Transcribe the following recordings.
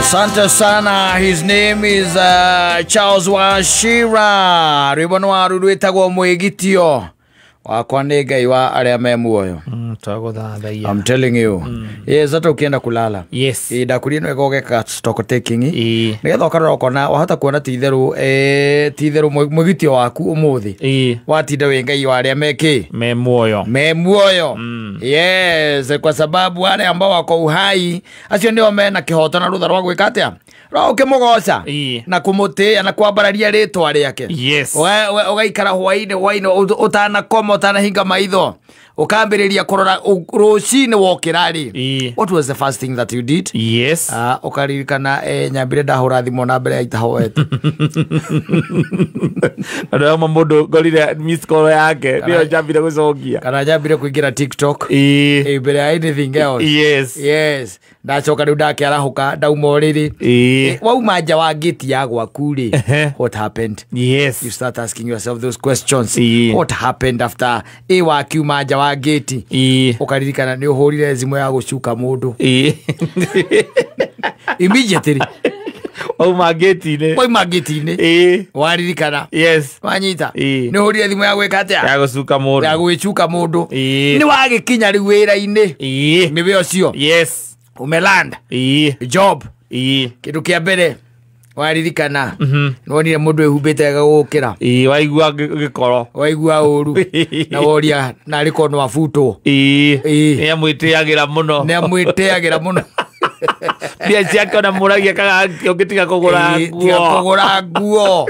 Asante sana. His name is Charles Wachira. Rwĩmbo nĩ waru rwĩtagwo mwĩgitio wakwa nĩ Ngai wa arĩa me muoyo. Twagũthathaia. I'm telling you. Yes, hata ukienda kulala. Yes. Ndakuria nĩ wega ũgeka stock taking. Ĩĩ. Nĩgetha ũkarora ũkona wahota kuona ti itherũ ti itherũ mwĩgitio waku ũmũthĩ. Ĩĩ. Watinda wĩ Ngai wa arĩa me kĩ? Me muoyo. Me muoyo. Yes, kwa sababu wale ambao wako uhai acio nĩo mena kĩhoto na rũtha rwa gwĩka atĩa? Rwa ũkĩmũgoca Ĩĩ. na kũmũtĩĩa na kwambararia rĩtwa rĩake. Yes. Ũgaikara hwainĩ hwainĩ ũtanakoma ũtanahinga maitho ũkambĩrĩria kũrora rũcinĩ wokĩra rĩ. Ĩĩ. What was the first thing that you did? Yes. Ũkaririkana nyambire ndahũra thimũ na mbere ya itahoete. Andũ amwe mũndũ ngorire miss call yake nĩyo njambire gũcokia. Kana nyambire kũingĩra TikTok. Ĩĩ. Mbere ya anything else. Yes. Yes. Ndacoka rĩu ndakĩarahũka ndauma ũrĩrĩ. Ĩĩ. Wauma nja wa gate ya gwaku rĩ, Ehe. what happened? Yes. You start asking yourself those questions. Ĩĩ. What happened after wakiuma nja wa gate? Ĩĩ. Ũkaririkana nĩ ũhũrire thimũ ya gũcuka mũndũ. Ĩĩ. Immediately. Wauma gate-inĩ. Wauma gate-inĩ. Ĩĩ. Waririkana. Yes. Wanyita. Ĩĩ. Nĩ ũhũrire thimũ ya gwĩka atĩa? Ya gũcuka mũndũ. Ya gwĩcuka mũndũ. Ĩĩ. Nĩ wagĩkinya rĩu wĩra-inĩ. Ĩĩ. Nĩ wĩ ũcio. Yes. Umeland. Ĩĩ. Job. Ĩĩ. Kĩndũ kĩa mbere waririkana nĩwonire mũndũ wĩhumbĩte wega gũgũkĩra. Ĩĩ, waigua gĩkoro. Waigua ũru na woria narĩ korwo no abutwo. Ĩĩ. Ĩĩ. Nĩ amwĩtĩagĩra mũno. Nĩ amwĩtĩagĩra mũno. Mbia ciake ona mũragia kana ũngĩtiga kũgũra Ĩĩ, tiga nguo. kũgũra nguo.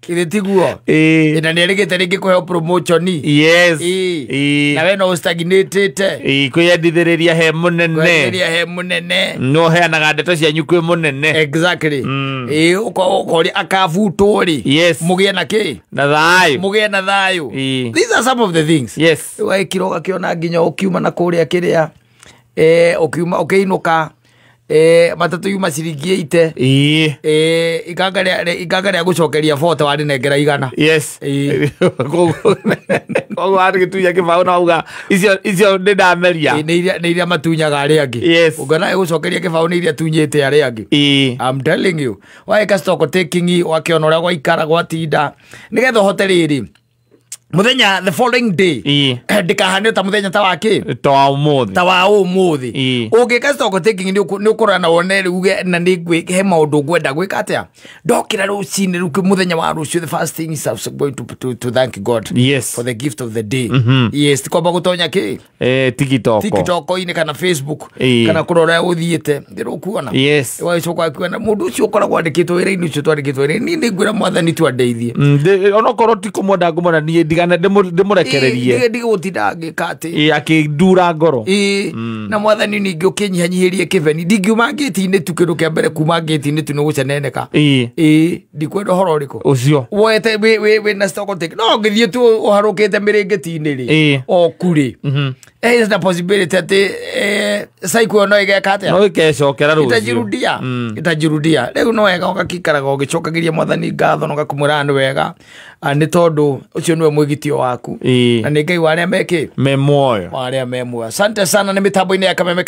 Githĩ tiguo? Ĩĩ. Na nĩ erĩgĩte rĩngĩ kũheo promotion. Yes. Ĩĩ. Ĩĩ. Na we no ũstagnatĩte. Ĩĩ, kwĩyendithĩrĩria he mũnene. Kwĩyendithĩrĩria he mũnene. No heanaga ndeto cianyu kwĩ mũnene. Exactly. Ĩĩ, ũkoria akabutwo rĩ. Yes. Mũgĩe na kĩ? Na thayũ. Mũgĩe na thayũ. Ĩĩ. These are some of the things. Yes. Wekira ũgakĩona nginya ũkiuma na kũrĩa kĩrĩa ũkiuma ũkĩinũka matatũ yuma ciringi 80. Ĩĩ. Ikanga rĩa gũcokeria 40 warĩnengera 100. Yes. Ĩĩ. Koguo warĩgĩtunya kĩbaũ na wauga icio nĩ ndameria. Nĩ iria matunyaga arĩa angĩ. Yes. Ũngĩona ĩgũcokeria kĩbaũ nĩ iria tunyĩte arĩa angĩ. Ĩĩ. I'm telling you. Waĩka stock taking wakĩona ũrĩa gwaikara gwatinda nĩgetha ũhote rĩrĩ mũthenya the following day Ĩĩ. ndĩkahane ta mũthenya ta wa kĩ? Ta wa ũmũthĩ. Ta wa ũmũthĩ. Ĩĩ. Ũngĩka stock taking nĩ ũkũrora na wone rĩu uge na nĩ he maũndũ ngwenda gwĩka atĩa. Ndokĩra rũcinĩ rĩu mũthenya wa rũciũ the first thing is I'm going to thank God. Yes. For the gift of the day. Yes, ti kwamba gũtonya kĩ? TikTok. TikTok-inĩ kana Facebook Ĩĩ. kana kũrora ũthiĩte ndĩrũkuona. Yes. Wacoka kuona mũndũ ũcio ũkoragwo andĩkĩtwo wĩra-inĩ ũcio twandĩkĩtwo wĩra-inĩ. Niĩ nĩngwĩra mwathani tu andeithie. Onokorwo ti kũmwenda ngũmwenda niĩ ndigane ndĩmũrekererie. Ndigũtinda ngĩka atĩ. Ĩĩ, akĩndura ngoro. Ĩĩ, na mwathani ningĩ ũkĩnyihanyihĩrie kĩbeni. Ndingiuma ngĩti-inĩ tu kĩndũ kĩa mbere kuma ngĩti-inĩ tu nĩ gũceneneka. Ĩĩ. Ĩĩ, ndikwenda ũhoro ũrĩkũ. Ũcio. Woete wĩ na stock take. No ngĩthiĩ tu ũharũkĩte mĩrĩngĩti-inĩ rĩ. Ĩĩ. O ku rĩ. There is a possibility atĩ cycle ĩyo no ĩgeka atĩa? No ĩkecokera rũciũ. Itajirudia. Itajirudia. Rĩu no wega ũgakĩikaraga ũgĩcokagĩria mwathani ngatho na ũgakũmwĩra nĩ wega. Nĩ tondũ ũcio nĩwe mwĩgitio waku. Ĩĩ. Na nĩ Ngai wa arĩa me kĩ? Me muoyo. Wa arĩa me muoyo. Asante sana nĩ mĩtambo-inĩ ya Kameme.